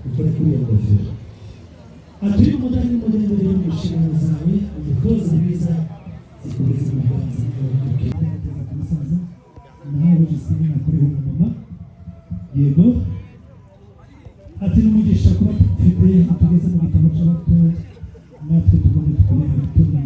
Ukore kuri iyo ngofero. Ati: "Uyu mudari n'umugeni rero mu nshingano zawe, umutoza mwiza, zikomeze mu biganza byawe." Ku musaza nawe Justine nakorewe na mama. Yego, ati: "Ni umugisha kuba tugufite, utugeze mu gitabo cy'abato, natwe tugomba tukubera abatoni."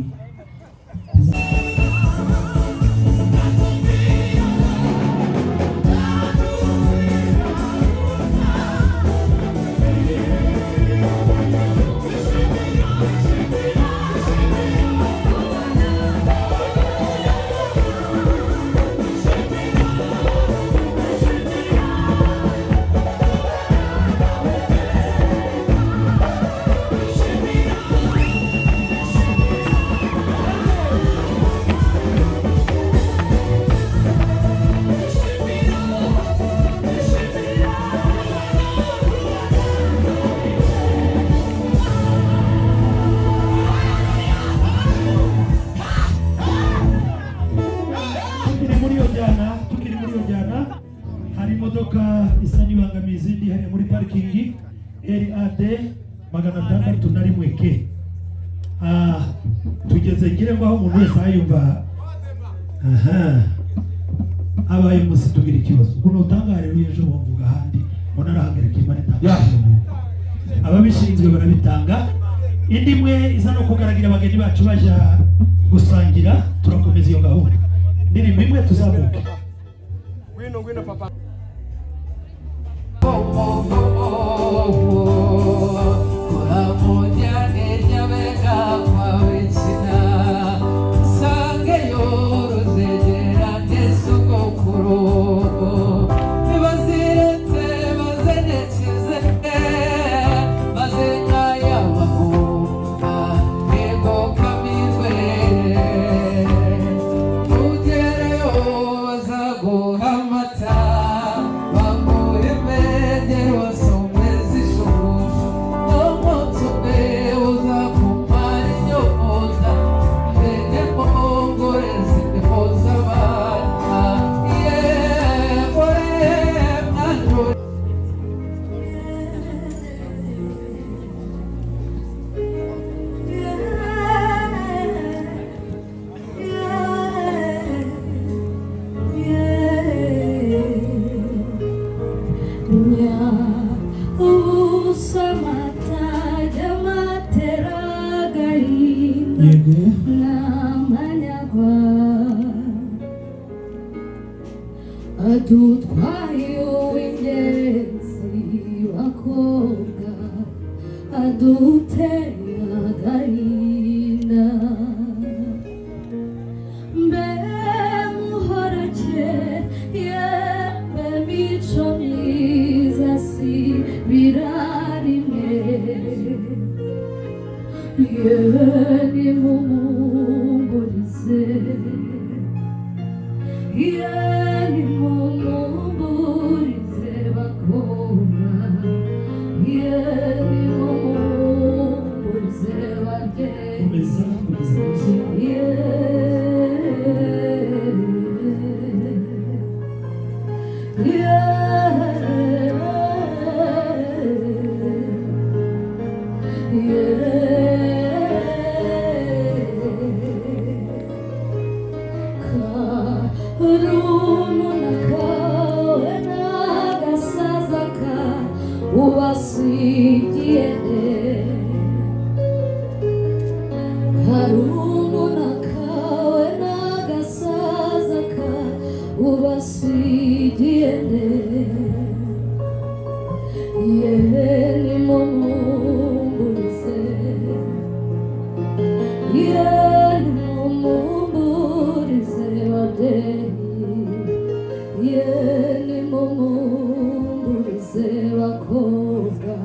Tukiri muri iyo njyana, hari imodoka isa n'ibangamiye izindi hariya muri parikingi, RAD 601 K. Tugeze ngire ngo aho umuntu wese ayumva aha abaye umunsi tugira ikibazo ukuntu utangare ejo wumvuga ahandi ngo narahagarika imana itanga. Ababishinzwe barabitanga. Indi imwe iza no kugaragira abageni bacu baja gusangira. Turakomeza iyo gahunda, indirimbo imwe tuzamuke. Ngwino, ngwino papa. Yego. N'amanyagwa adutwaye uw'ingenzi, bakobwa, aduteye agahinda. Mbe muhorakeye, mbe mico myiza, si birarimwe. Yewe, nimumumburize, ye nimumumburize bakobwa, ye nimumumburize babyeyi. Komeza, komeza muze. Ubasigiye karumuna kawe n'agasaza ka ubasigiye nde? Ye nimumumburize, ye nimumumburize babyeyi, ye nimumumburize bakobwa,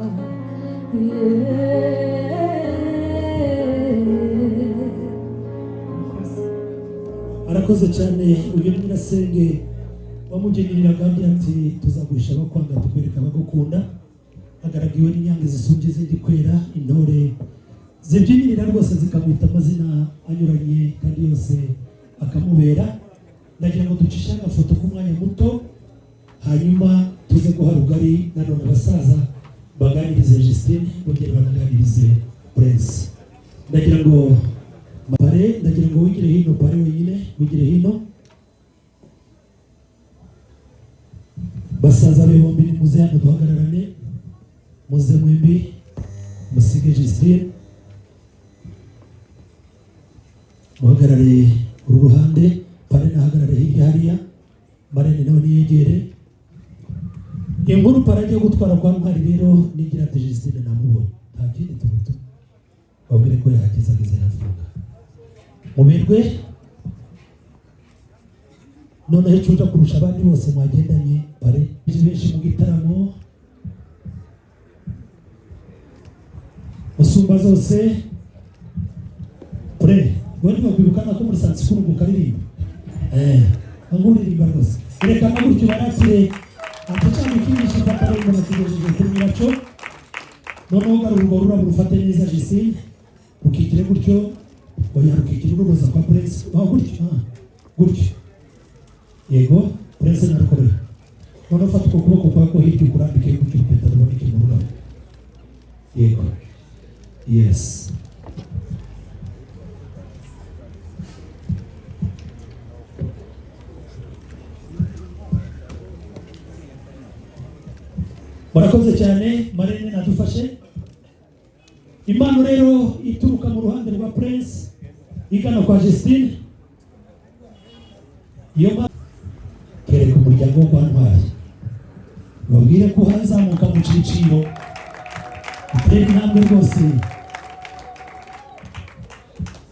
ye. Arakoze cyane. Uyu ni nyirasenge wamubyiniriraga, agira ati: "Tuzaguhisha abakwanga, tukwereka abagukunda." Agaragiwe n'inyange zisumbye izindi kwera, intore zibyinirira rwose zikamwita amazina anyuranye kandi yose akamubera. Ndagira ngo ducishe agafoto k'umwanya muto, hanyuma tuze guha rugari nanone abasaza. Baganirize Justine, bongere banaganirize Prince. Ndagira ngo pare, ndagira ngo wigire hino pare, wenyine wigire hino. Basaza be bombi, nimuze hano duhagararane, muze mwembi, musige Justine, muhagarare uru ruhande. Pare nahagarare hirya hariya, marene nawe niyegere. Inkuru pare agiye gutwara kwa Ntwari rero nigira ati: "Justine namubonye, nta kindi turutu." Babwire ko yahageze, ageze hafunga muberwe. Noneho icyo uja kurusha abandi bose mwagendanye, pare, benshi mu gitaramo musumba zose pure we ntibakwibuka nako muri sansikuru ukaririmba, ngo uririmba rwose. Reka na gutyo barakire atacana ikinisha ifata ngo nakigejeje kuri nyiracyo. Noneho garura urwo rurabo, rufate neza Justine, rukikire gutyo. Oya, rukikire ururoza kwa Prince. Ah, gutyo, ah, gutyo, yego. Prince narukorera. Noneho fata uko kuboko kwako hirya, ukurambike gutyo, urupeta ruboneke mu rurabo. Yego, yes. Murakoze cyane. Marene nadufashe. Impano rero ituruka mu ruhande rwa Prince igana kwa Justine, iyo mpano kereka umuryango wo kwa Ntwari, babwire ko hazamuka mu cyiciro, utere intambwe rwose.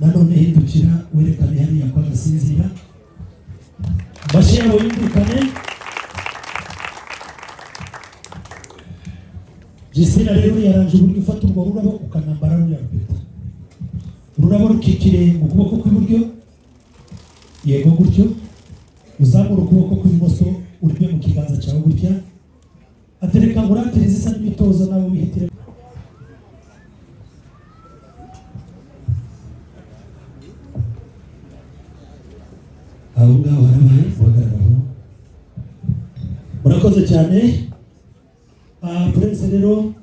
Nanone hindukira werekane hariya kwa Gasinzira, amashyi yabo yumvikane. Justine rero yaranje uburyo ufata urwo rurabo ukanambara ruriya rupeta, ururabo rukikire mu kuboko kw'iburyo. Yego, gutyo. Uzamura ukuboko kw'ibumoso, urime mu kiganza cyawe gutya. Atereka nguratire zisa n'imitozo, nawe wihitire. Aho ngaho harabaye, uhagarara aho. Murakoze cyane. Prince rero,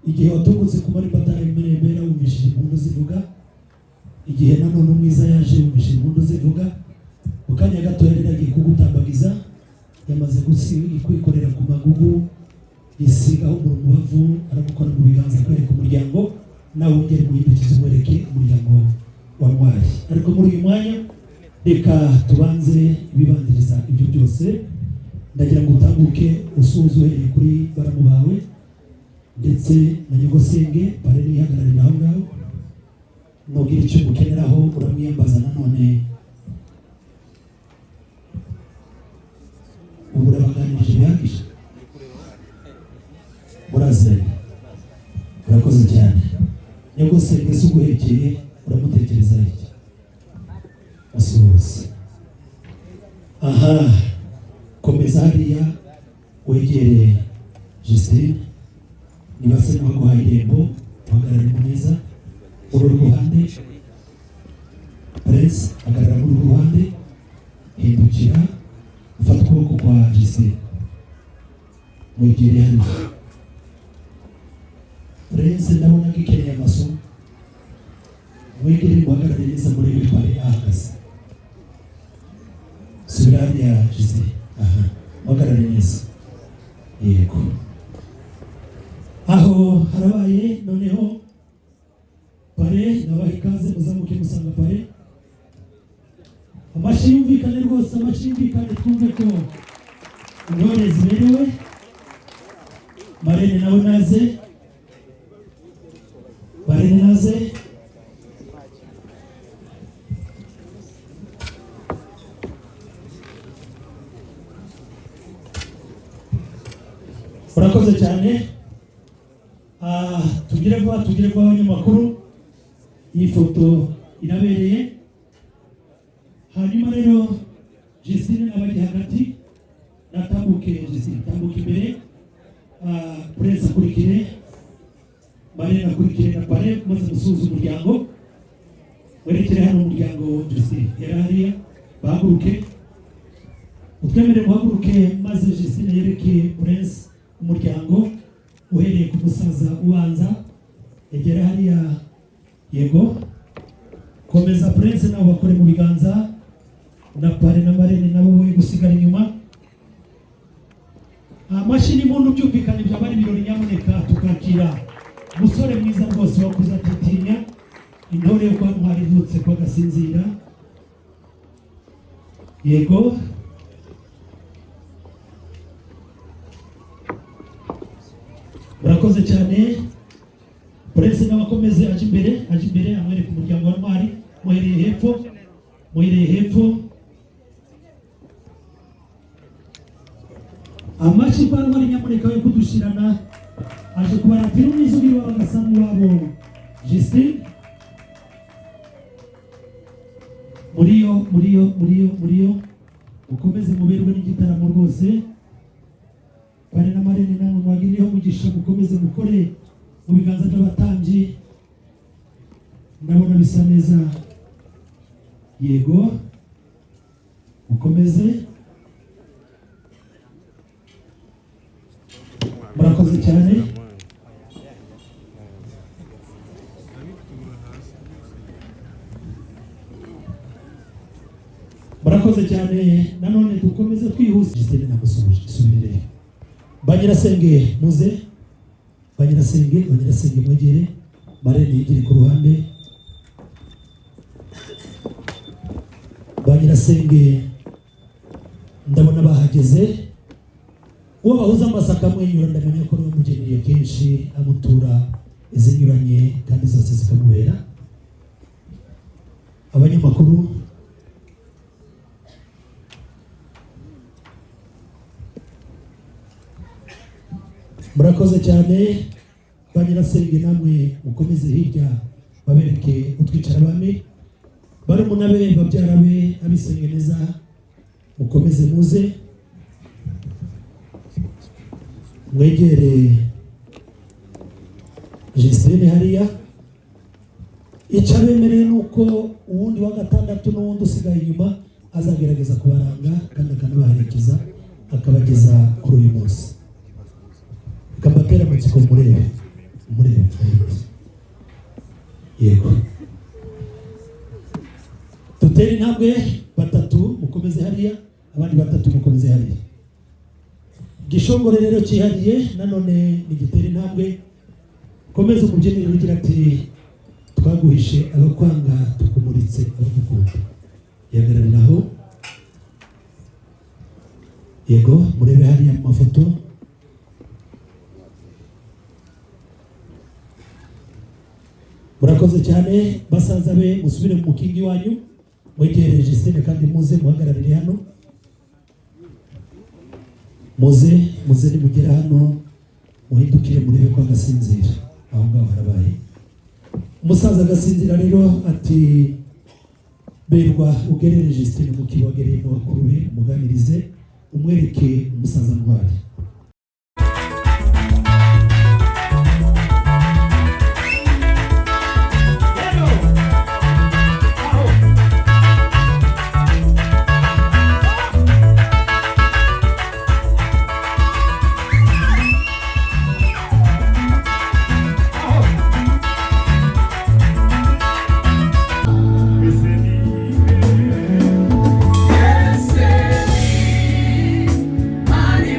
igihe watungutse ku marembo ataremera, wumvishije impundu zivuga. Igihe nanone umwiza yaje, wumvishije impundu zivuga. Mu kanya gato yari agiye kugutambagiza, yamaze kwikorera ku magugu, yisigaho umubavu, aragukora mu biganza, kwereka umuryango. Nawe wongere guhindukiza, umwereke umuryango wa Ntwari. Ariko muri uyu mwanya reka tubanze ibibanziriza ibyo byose. Ndagira ngo utambuke usuhuze uhereye kuri baramu bawe ndetse na nyogosenge. Pare nihagararira aho ngaho, nugira icyo umukeneraho uramwiyambaza. Nanone ubu urabaganirije bihagije, muraziranye. Urakoze cyane. Nyogosenge se uguhekeye uramutekereza iki? Asuhuze aha. Komeza hariya wegere Justine, niba se n'abaguhaye irembo, uhagarare neza uru ruhande. Prince, hagarara muri uru ruhande, hindukira ufata ukuboko kwa Justine, mwegere hano. Prince, ndabona ko ikeneye amasomo. Mwegere, muhagarare neza, murebe pare ahagaze. Subira hariya Justine, aha, muhagarare neza. Yego, aho harabaye. Noneho pare, nabaha ikaze, muzamuke musanga pare. Amashyi yumvikane rwose, amashyi yumvikane, twumve ko intore ziberewe. Marene nawe naze, marene naze. Urakoze cyane. Tugire vuba, tugire vuba abanyamakuru, iyi foto irabereye. Hanyuma rero Justine n'abajya hagati natambuke. Justine, tambuka imbere. Prince akurikire, Marene akurikire na Pare, maze musuhuze umuryango, werekere hano umuryango. Justine yari hariya, bahaguruke, utwemere muhaguruke, maze Justine yereke Prince umuryango. Uhereye ku musaza ubanza, egera hariya. Yego, komeza Prince, nabo bakore mu biganza, na parrain na marraine nabo we gusigara inyuma. Amashyi n'impundu byumvikane, byaba ari ibirori. Nyamuneka tukakira umusore mwiza rwose wakuze atitinya, intore yo kwa Ntwari ivutse kwa Gasinzira. Yego, murakoze cyane. Prince nawe akomeze aje imbere, aje imbere, amwereka umuryango wa Ntwari. Muhereye hepfo, muhereye hepfo. Amashyi kwa Ntwari, nyamuneka yo kudushirana. Aje kubaratira umwiza uri iwabo agasa n'uwabo Justin. Muriyo, muriyo, muriyo, muriyo, mukomeze muberwe n'igitaramo rwose. Parrain na marraine namwe mwagiriyeho umugisha, mukomeze mukore mu biganza by'abatambyi. Ndabona bisa neza. Yego, mukomeze, murakoze cyane. Murakoze cyane. Nanone dukomeze twihuse. Gisele namusuhuje, isubirire. Ba nyirasenge muze, ba nyirasenge, ba nyirasenge mwegere marraine, yigire ku ruhande. Ba nyirasenge ndabona bahageze. Uwo bahuza amasaka amwenyura, ndamenya ko niwe mugeneriye kenshi, amutura izinyuranye kandi zose zikamubera. Abanyamakuru, murakoze cyane. Ba nyirasenge namwe mukomeze hirya, babereke utwicara abami. Barumuna be, babyara be, abisenge neza, mukomeze muze mwegere Justine hariya. Icyo abemereye ni uko uwundi wa gatandatu n'uwundi usigaye inyuma azagerageza kubaranga kandi akanabaherekeza, akabageza kuri uyu munsi. Reka mbatere amatsiko, murebe, murebe, murebe. Yego, dutere intambwe. Batatu mukomeze hariya, abandi batatu mukomeze hariya. Gishongore rero cyihariye nanone nigitera intambwe. Komeza umubyinire ugira ati: "Twaguhishe abakwanga, tukumuritse abagukunda." Yahagarariraho. Yego, murebe hariya mu mafoto. Murakoze cyane. Basaza be, musubire mu mukingi wanyu, mwegere Justine kandi muze muhagararire hano. Muze, muze, nimugera hano muhindukire murebe ko agasinzira. Aho ngaho harabaye. Umusaza agasinzira rero ati: "Berwa ugerere Justine mu kibagereye mu bakuru be, umuganirize, umwereke umusaza Ntwari." Ese ni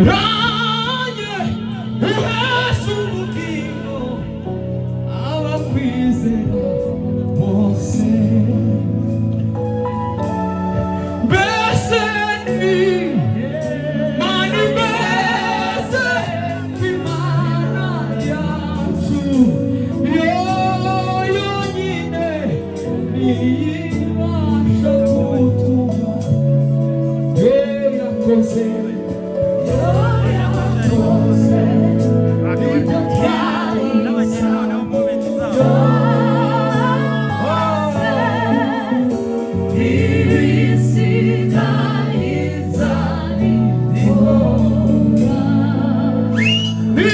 Ranye uhesha ubugingo abakwizera bose. Mbese ni mani, mbese Imana yacu yo yonyine niyibasha gutuma yo yakoze, yo yakoze ibyo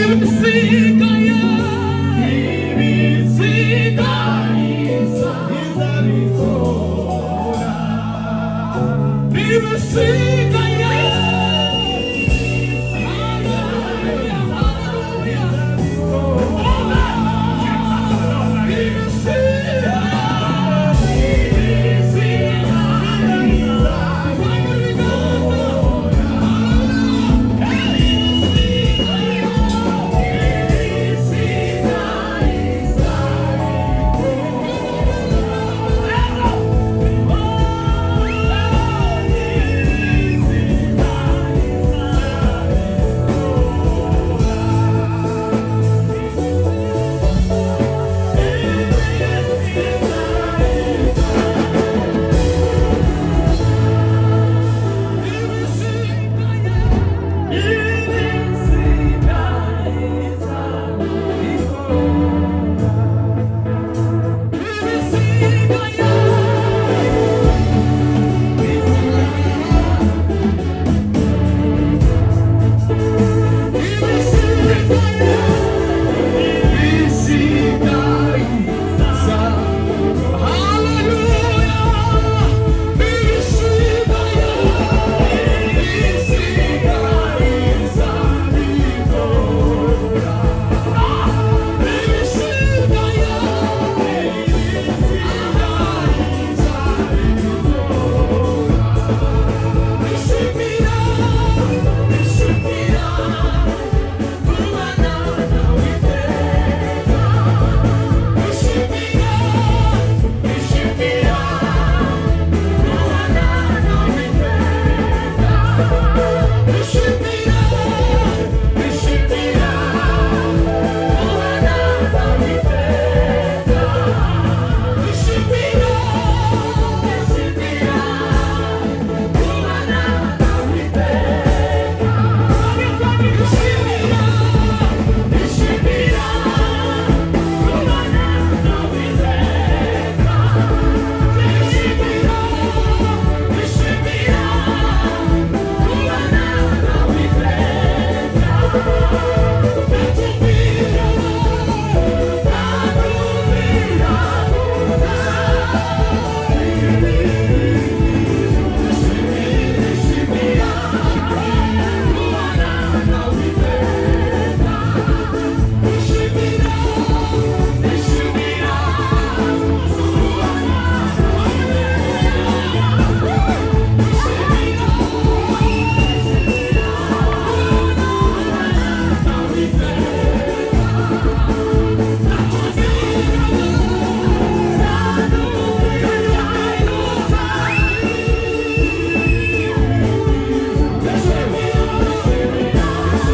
ibisigaye, ibisigaye izabikora, ibisigaye.